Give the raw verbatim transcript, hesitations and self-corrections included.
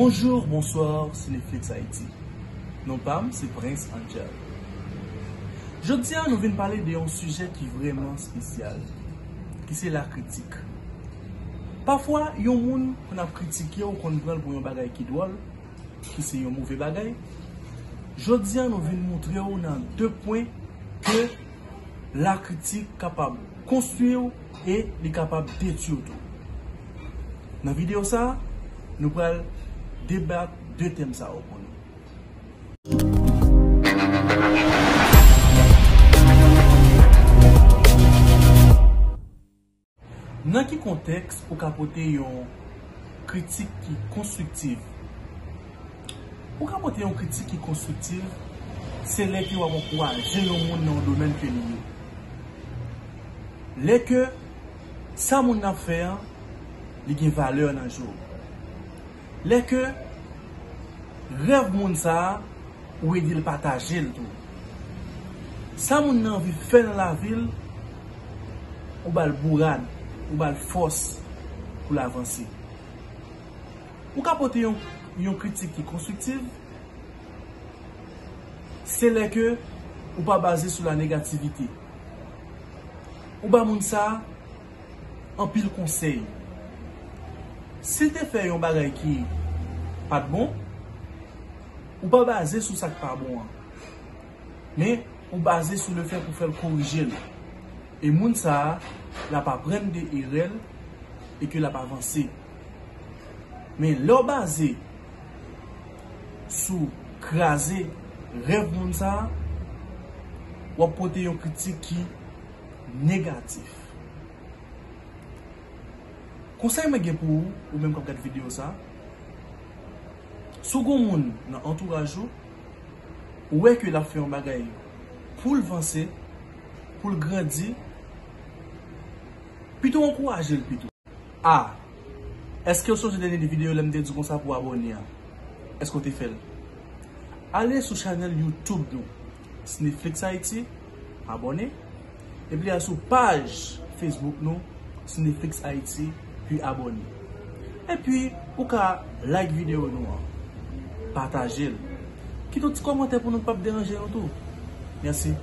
Bonjour, bonsoir, Cineflix Haïti. Non pa m, se Prince Angel. Jodi a, nou vin pale de yon sijè ki vrèman espesyal, ki se lakritik. Pafwa, yon moun konn ap kritike w, konn pran l pou yon bagay ki dwòl, ki se yon move bagay. Jodi a, nou vin montre w nan de pwen ke lakritik kapab konstwi w e li kapab detwi w tou. Nan videyo sa a, nou pral debat de tèm sa yo pou nou. Nan ki kontèks ou ka pote yon kritik ki konstriktiv? Ou ka pote yon kritik ki konstriktiv, se lè ke w ap ankouraje yon moun nan yon domèn ke li ye. Lè ke sa moun nan ap fè an, li gen valè nan je w. Lè ke rèv moun sa a, ou ede l pataje l tou. Sa moun nan anvi fè nan lavi l, ou ba l bourad, ou ba l fòs pou l avanse. Ou ka pote yon, yon kritik ki konstriktiv, se lè ke ou pa baze sou la negativite. Ou ba moun sa a anpil konsèy. Si l te fè yon bagay ki pa t bon, ou pa baze sou sa k pa bon an. Men, ou baze sou lefèt ou fè l korije l. E moun sa a, l ap aprann de erè l e ke l ap avanse. Men lè w baze sou kraze rèv moun sa a, w ap pote yon kritik ki negatif. Konsèy mwen gen pou ou, ou menm k ap gad videyo sa, si w gen yon moun nan antouraj ou, ou wè ke l ap fè yon bagay pou l vanse, pou l grandi, pito w ankouraje l pito. A, èske w sonje dènye videyo lè m te di w konsa pou w abòne a? Èske w te fè l? Ale sou chanèl YouTube nou, Cineflix Haïti, abòne. Epi al sou paj Facebook nou, Cineflix Haïti, pi abòne. Epi, ou ka like videyo nou an, pataje l. Kite yon ti kòmantè pou nou, p ap deranje nou tou. Mèsi.